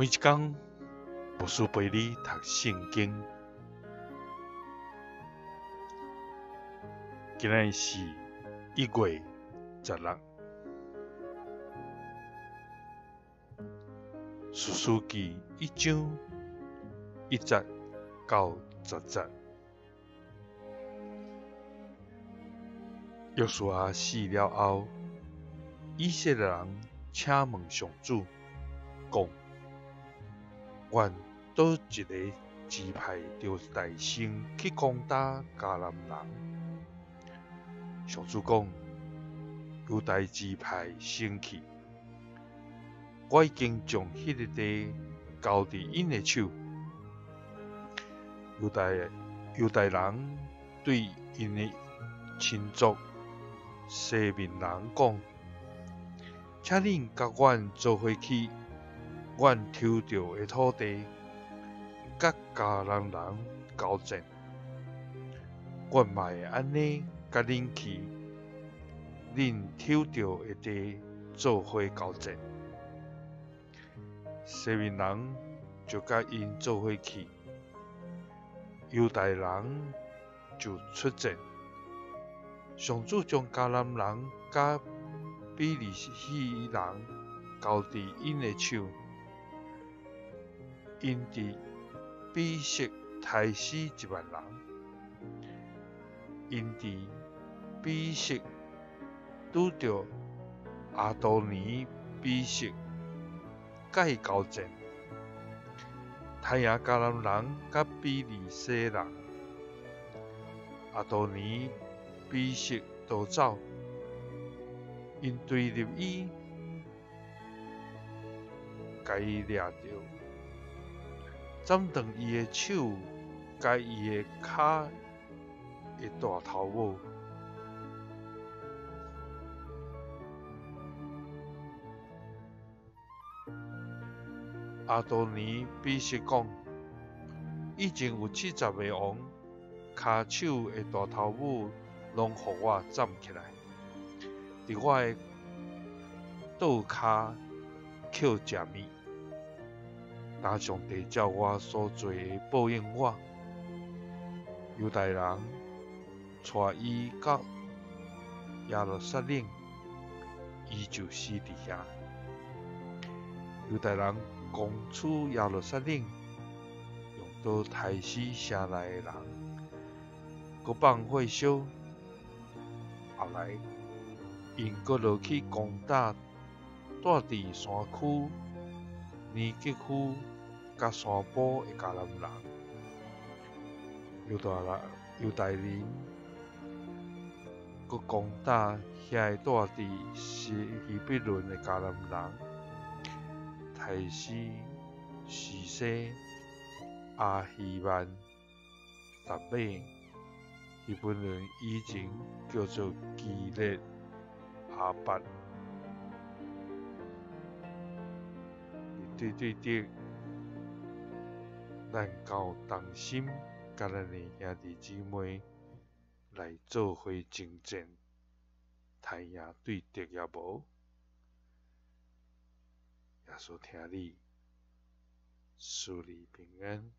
每一工，牧師陪你讀聖經。今仔日是1月16，士師記1章1節到10節。約書亞死了後，以色列人請問上主，講：願佗一个支派著大聲去攻打迦南人。上主講：猶大支派先去，我已經將彼个地交佇𪜶的手。猶大人對𪜶的親族西緬人講：請恁佮阮做伙去阮抽著的土地，佮迦南人交戰。阮嘛會按呢佮恁去恁抽著的地做伙交戰。西緬人就佮𪜶做伙去，猶大人就出戰。上主將迦南人佮比利洗人交佇𪜶的手，𪜶佇比色刣死1萬人。𪜶佇比色拄著亞多尼比色，佮伊交戰，刣贏迦南人佮比利洗人。亞多尼比色逃走，𪜶追入伊，共伊掠著，斬斷伊的手佮伊的跤的大頭拇。亞多尼比色講：以前有70个王，跤手的大頭拇攏予我斬起來，佇我的桌跤抾食物。但上帝照我所做的報應我。猶大人帶伊到耶路撒冷，伊就死佇遐。猶大人攻取耶路撒冷，用刀刣死城內的人，閣放火燒。後來，𪜶閣落去攻打蹛佇山區、尼革夫佮山埔的迦南人。猶大人閣攻打遐个蹛佇希伯崙的迦南人，刣死示洗、亞希曼、達瑪。希伯崙以前叫做基列亞伯。對對對，咱敢有同心，佮咱的兄弟姊妹來做伙征戰，刣贏對敵也無？耶穌疼你，賜你平安。